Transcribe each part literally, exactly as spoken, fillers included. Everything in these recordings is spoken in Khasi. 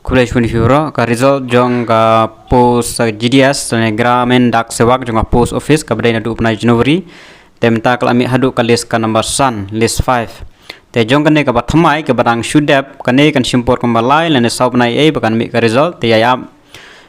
Khublei shibun ïa phi baroh. Ka result jong ka post, uh, G D S, lane Gramin Dak Sevak, jong ka post office, kaba dei naduh u bnai January. Te mynta ka la mih haduh ka list ka number san, list five. Te jong kane kaba thymmai, kaba dang shu dep, kane kan shim por kumba lai lane saw bnai ei ba kan mih ka result, te ïa ap.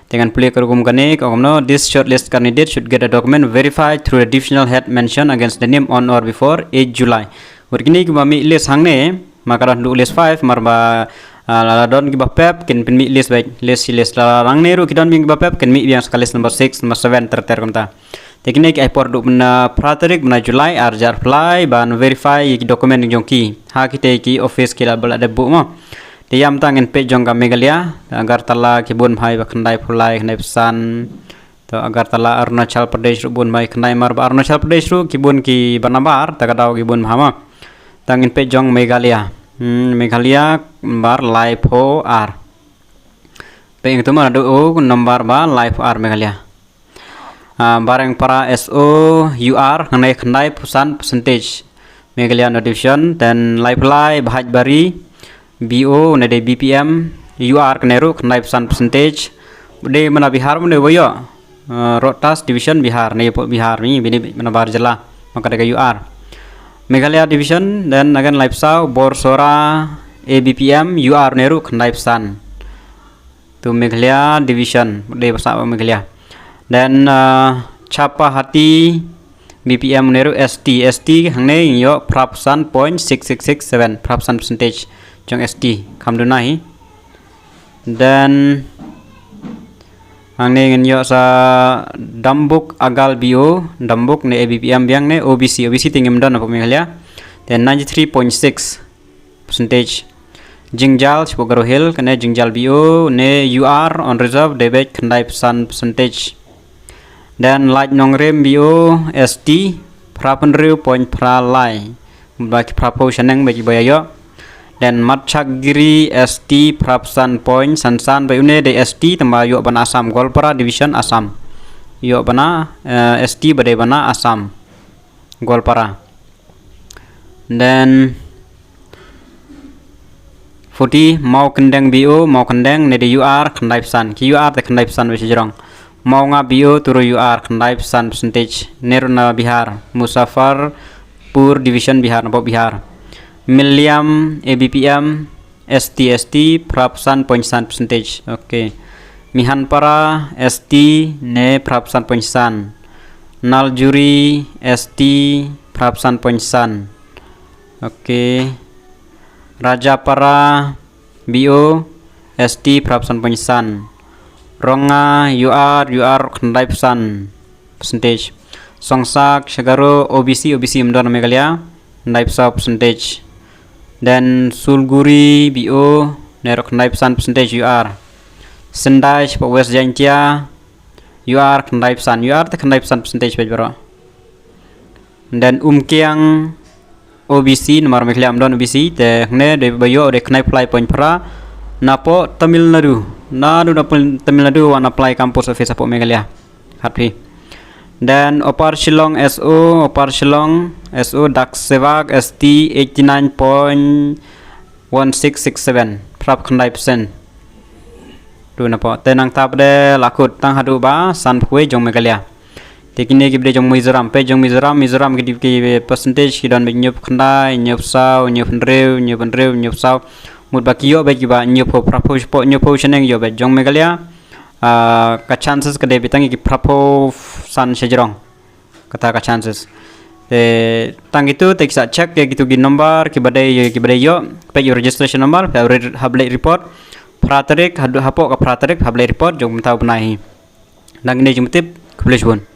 Te ngan pule ka rukom kane, ka kumno, this shortlist candidate should get a document verified through the divisional head mentioned against the name on or before eight July. Wat kine kiba mih list hangne, ma ka don haduh list five, mar ba, ah, la don kiba pep, kin pynmih list beit, list shi list, la hangne ruh ki don biang kiba pep, kin mih biang sa ka list number six, number seven, ter ter kumta. Te kine ki ai por haduh mynta phra tarik mynta July, ar hajar arphew lai, ban verify ïa ki document jong ki ha kite ki office ki la ba la dep buh mo. Te ïa mynta ngin peit jong ka Meghalaya, Agartala ki bun bha ïa ba khyndai phew lai, khyndai phew san. To Agartala, Arunachal Pradesh ruh bun bha ïa khyndai, mar ba Arunachal Pradesh ruh ki bun kiba nabar, ta ka daw ki bun bha mo. Te ngin peit jong Meghalaya. Hmm, Meghalaya nambar laiphew ar. Peit ïa katu mo, naduh u nambar ba laiphew ar Meghalaya. Ah, Barengpara S O U R, hangne khyndai phew san percentage. Meghalaya North Division, then laiphew lai Bhaibari B O, ne dei B P M U R, kane ruh khyndai phew san percentage. Dei mynta Bihar mynta ba ïoh, ah, Rohtas Division Bihar, ne ïa pdeng Bihar, mi bini mynta bar jylla, ma ka dei ka U R. Meghalaya Division, then again laiphew saw Borsora A B P M U R, ne ruh khyndai phew san. To Meghalaya Division, dei ba sah ba Meghalaya. Then, uh, Chapahati B P M ne ruh S T, S T hangne ïoh phra phew san point six six six seven, phra phew san percentage jong S T, kham duna hi. Then hangne ngin ïoh sa Dambuk Agal B O, Dambuk ne A B P M biang ne O B C, O B C te ngim don hapoh Meghalaya. Then ninety three point six percentage. Jingjal, shapoh Garo Hills, kane Jingjal B O, ne U R, on reserve, dei beit khyndai phew san percentage. Then Laitnongrim B O, S T, phra phew hynriew point phra lai. Ba ki phra phew shaneng beit ba ïa ïoh. Then Matchakgiri S T, phra phew san point san san, beit une dei S T, tangba ïoh ba na Assam, Goalpara Division, Assam. Ïoh ba na, eh, S T ba dei ba na Assam, Goalpara. Then forty, Mawkyndeng B O, Mawkyndeng, ne dei U R, khyndai phew san. Ki U R te khyndai phew san beit shajrong. Mawngap B O, tu ruh U R, khyndai phew san percentage. Ne ruh na Bihar, Muzaffarpur Division Bihar, na Bihar. Mylliem A B P M, S T, S T, phra phew san point san percentage. Okay. Mihanpara, S T, ne phra phew san point san. Naljuri, S T, phra phew san point san. Okay. Rajapara, B O, S T, phra phew san point san. Ronga, U R, U R, khyndai phew san percentage. Songsak, Shagaro, O B C, O B C ym don ha Meghalaya, khyndai phew saw percentage. Then Sulguri B O, ne ruh khyndai phew san percentage U R. Syndash, West Jaintia, U R khyndai phew san, U R te khyndai phew san percentage beit baroh. Then Umkiang, O B C, namar Meghalaya ym don O B C, te hangne dei ba ïoh dei khyndai phew lai point phra. Napoh Tamil Nadu, naduh na Tamil Nadu wan apply kam post office hapoh Meghalaya. Khat phi. Then Upper Shillong S O, Upper Shillong S O Dak Sevak S T eighty nine point one six six seven, phra phew khyndai percent. Tu napoh, te nangta pat de la kut tang haduh ba san phew wei jong Meghalaya. Te kine ki ba dei jong Mizoram, peit jong Mizoram, Mizoram ki dei ki percentage ki don beit hynñiew phew khyndai, hynñiew phew saw, hynñiew phew hynriew, hynñiew phew hynriew, hynñiew phew saw. Mut ba ki ïoh beit kiba hynñiew phew, phra phew shapoh, hynñiew phew shaneng ïoh beit. Jong Meghalaya, ah, ka chances ka dei beit tang ïa ki phra phew san shajrong. Kata ka chances. Te tang kitu te ki sa check ïa kitu ki number kiba dei, kiba dei ïoh, peit ïa u registration number, peit ha u re-, hap leit report. Phra tarik, haduh hapoh ka phra tarik, hap leit report jong mynta u bnai hi. Tang kine jingtip, khublei shibun.